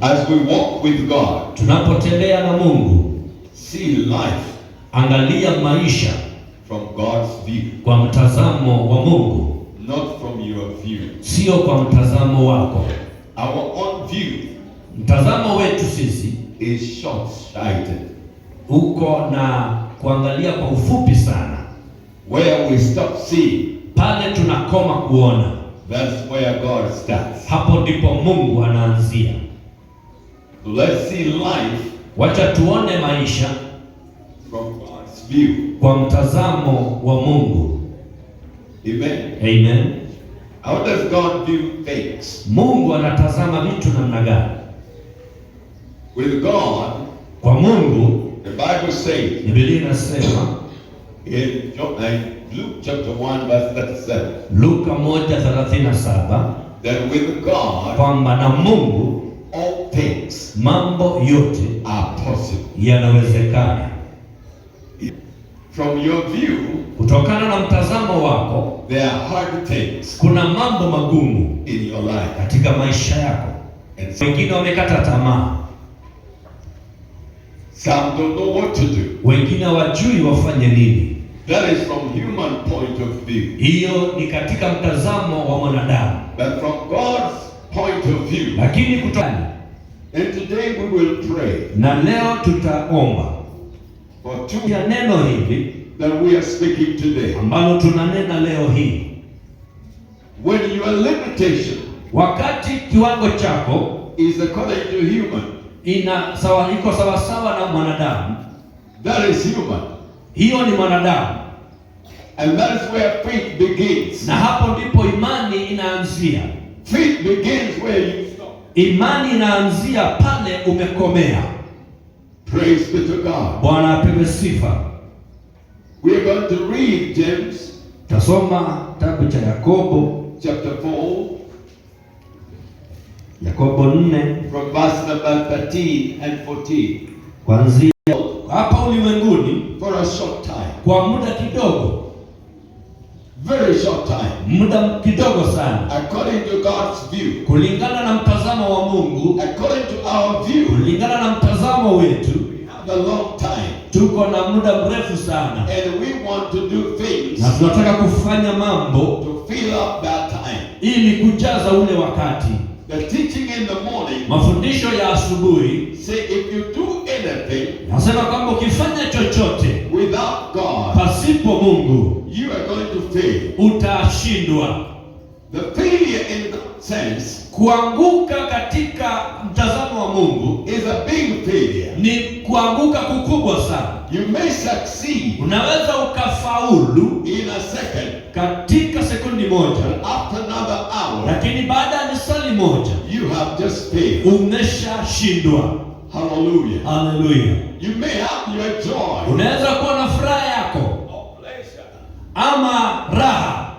As we walk with God, Tunapotembea na Mungu, see life angalia maisha from God's view, kwa mtazamo wa Mungu, not from your view. Sio kwa mtazamo wako. Our own view Mtazamo wetu sisi is short-sighted. Uko na kuangalia kwa ufupi sana. Where we stop seeing, Pale tunakoma kuona, that's where God starts. Hapo ndipo Mungu anaanzia. So let's see life Wacha tuone maisha from God's view. Kwa mtazamo wa Mungu. Amen. Amen. How does God view things? Mungu anatazama vitu namna gani? With God, Kwa Mungu, the Bible says Biblia inasema in Luke chapter 1 verse 37 Luka 1:37 that with God kwamba na Mungu all things mambo yote are possible. Yanawezekana. From your view, Kutokana na mtazamo wako, there are hard things kuna mambo magumu in your life. Katika maisha yako. And some, Wengine wamekata tamaa, some don't know what to do. Wengine hawajui wafanye nini. That is from human point of view. Hiyo ni katika mtazamo wa mwanadamu, But from God's point of view, lakini kutoka and today we will pray na leo tutaomba for two ya neno hili that we are speaking today. Ambalo tunanena leo hii. When your limitation Wakati kiwango chako is according to human, ina sawa, iko sawasawa na mwanadamu, that is human. Hiyo ni mwanadamu, And that is where faith begins. Na hapo ndipo imani inaanzia. Faith begins where you stop. Imani inaanzia pale umekomea. Praise be to God. Bwana apewe sifa. We are going to read James Tasoma kitabu cha Yakobo, chapter 4 Yakobo 4 from verse number 13 and 14. Kuanzia hapa ulimwenguni For a short time, kwa muda kidogo, very short time, muda kidogo sana, according to God's view, kulingana na mtazamo wa Mungu, according to our view, kulingana na mtazamo wetu, we have a long time, tuko na muda mrefu sana, and we want to do things na tunataka kufanya mambo to fill up that time. Ili kujaza ule wakati. The teaching in the morning Mafundisho ya asubuhi say if you do anything nasema kwamba ukifanya chochote without God, pasipo Mungu you are going to fail. Utashindwa. The failure in God's sense Kuanguka katika mtazamo wa Mungu is a big failure. Ni kuanguka kukubwa sana. You may succeed Unaweza ukafaulu in a second, katika sekundi moja, but after another hour, lakini baada ya lisali moja you have just failed. Umeshashindwa. Hallelujah. Haleluya! You may have your joy Unaweza kuwa na furaha yako or pleasure ama raha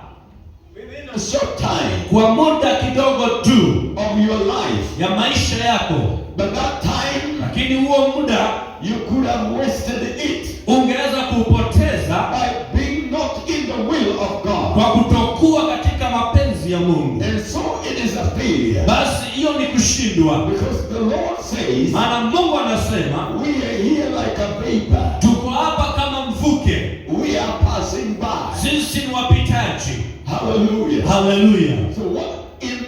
within a short time kwa muda kidogo tu of your life, ya maisha yako, but that time lakini huo muda you could have wasted it ungeweza kuupoteza by being not in the will of God. Kwa kutokuwa katika mapenzi ya Mungu. And so it is a failure. Basi hiyo ni kushindwa, Because the Lord says, maana Mungu anasema we are here like a vapor. Tuko hapa kama mvuke, We are passing by. Sisi ni wapitaji. Hallelujah. Haleluya! So what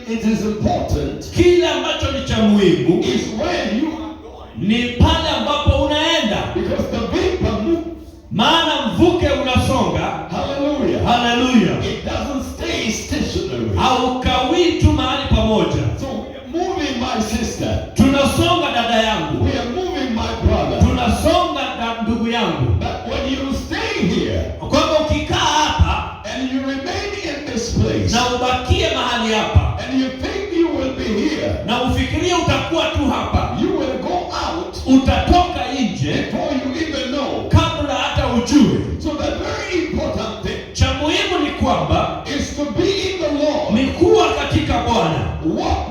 it is important Kile ambacho ni cha muhimu is where you are going. Ni pale ambapo unaenda, Because the vapor moves. Maana mvuke unasonga. Hallelujah. Haleluya! It doesn't stay stationary. Haukawii tu mahali pamoja. So we are moving, my sister. Tunasonga dada yangu, We are moving, my brother. Tunasonga da ndugu yangu, But when you stay here kwamba ukikaa hapa and you remain in this place na ubakie mahali hapa and you think you will be here, na ufikirie utakuwa tu hapa, you will go out utatoka nje before you even know. Kabla hata ujue. So the very important thing Cha muhimu ni kwamba is to be in the Lord, ni kuwa katika Bwana, walk